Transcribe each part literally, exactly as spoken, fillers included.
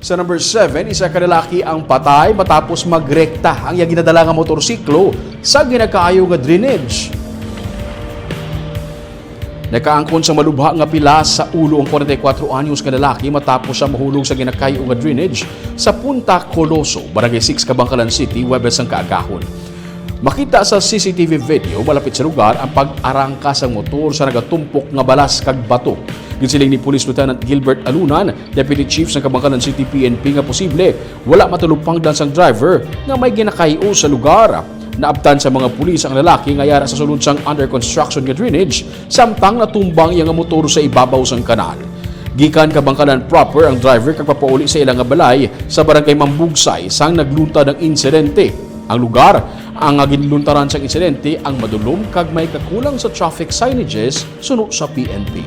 Sa number seven, isa ka lalaki ang patay matapos magrekta ang iya ginadala nga motorsiklo sa ginakaayo nga drainage. Nakaangkon sa malubha nga pilas sa ulo ang forty-four anyos nga lalaki matapos siya mahulog sa ginakaayo nga drainage sa Punta Coloso, Barangay six, Kabankalan City, Huwebes ang kaagahon. Makita sa C C T V video malapit sa lugar ang pag-arangka sang motor sa nagatumpok nga balas kag bato. Ginsiling ni Police Lieutenant Gilbert Alunan, Deputy Chief sang Kabankalan City P N P, nga posible wala matalupangdan sang driver nga may ginakay-o sa lugar. Naabtan sa mga pulis ang lalaki nga yara sa sulod sang under construction nga drainage, samtang natumbang iya nga motor sa ibabaw sang kanal. Gikan Kabankalan proper ang driver kag papauli sa ila nga balay sa Barangay Mambugsay sang nagluntad ang insidente. Ang lugar, ang ginluntaran sang insidente, ang madulom kag may kakulang sa traffic signages suno sa P N P.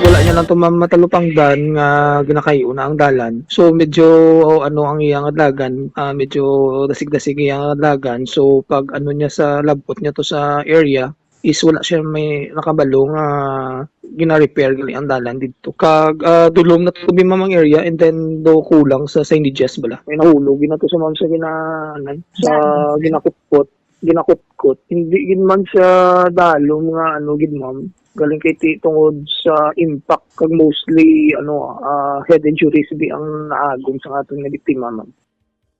Wala niya lang to, ma'am, matalupangdan nga ginakay-o na ang dalan. So, medyo, ano, ang iyang adlagan, ah, medyo dasig-dasig iyang adlagan. So, pag ano niya sa labot niya to sa area, is wala siya may nakabalo nga gina-repair gali ang dalan didto. Kag, ah, dulom na to bi, ma'am, ang area, and then do kulang sa signages bala. May nahulog gina to sa, ma'am, sa ginanan, sa ginakutkot, ginakutkot. Hindi gid man siya dalom nga ano gid, ma'am. Galing kay ti tungod sa impact kag mostly ano, ah, head injuries bi ang naagom sa aton nga biktima, ma'am.